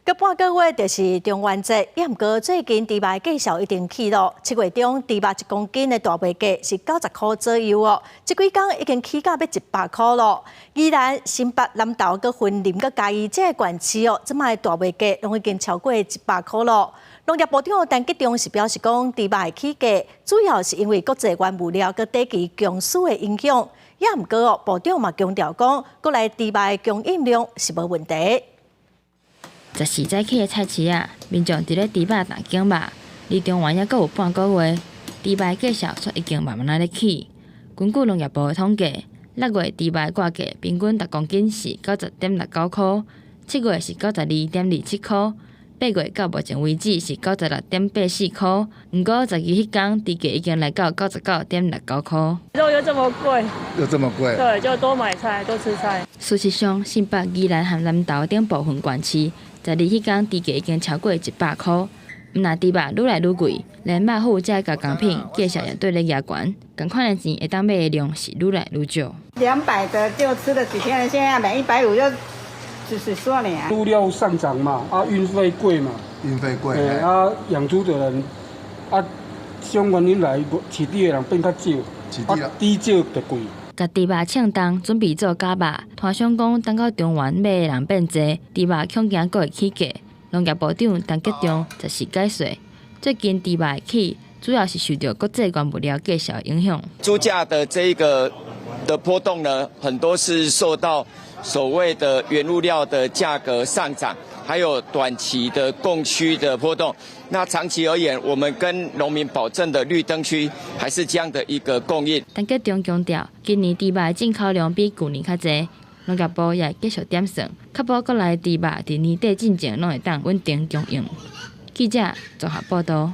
閣半個月就是中元節，也毋過最近豬肉價數已經起囉。7月中豬肉1公斤的大賣價是90箍左右哦，這幾工已經起價欲100箍囉。宜蘭、新北、南投、閣雲林、閣嘉義這个縣市哦，這擺大賣價攏已經超過100箍囉。農業部長陳吉仲是表示講，豬肉的起價主要是因為國際原物料閣短期供需的影響。也毋過哦，部長嘛強調講，國內豬肉的供應量是無問題。14早起的菜市仔，民眾佇咧豬肉擔揀肉，離中元猶閣有半個月，豬肉價數卻已經慢慢仔咧起。根據農業部的統計，6月豬肉掛價平均逐公斤是90.69箍，7月是92.27箍，8月到目前為止是96.84箍。毋過12彼工，豬價已經來到99.69箍。肉又這麼貴，又這麼貴，對，就多買菜，多吃菜。事實上，新北、宜蘭和南投等部分縣市，12彼工豬價已經超過100箍。毋但豬肉愈來愈貴，連肉脯這加工品價數也綴咧加懸，仝款的錢會當買的量是愈來愈少。200的就吃了幾天，現在要買150就只是說你啊。豬料上漲嘛，啊運費貴嘛，運費貴，啊養豬的人啊，相關因來飼豬的人變較少，啊豬少就貴。共豬肉稱重，準備做絞肉。攤商講，等到中元買的人變濟，豬肉恐驚閣會起價。農業部長陳吉仲十四解說，最近豬肉起，主要是受著國際原物料價數影響。豬價的這一個的波動呢，很多是受到所謂的原物料的價格上漲，還有短期的供需的波動。那長期而言，我們跟農民保證的綠燈區還是這樣的一個供應。陳吉仲強調，今年豬肉進口量比舊年較濟，農業部也會繼續點算，確保國內豬肉佇年底進前攏會當穩定供應。記者綜合報道。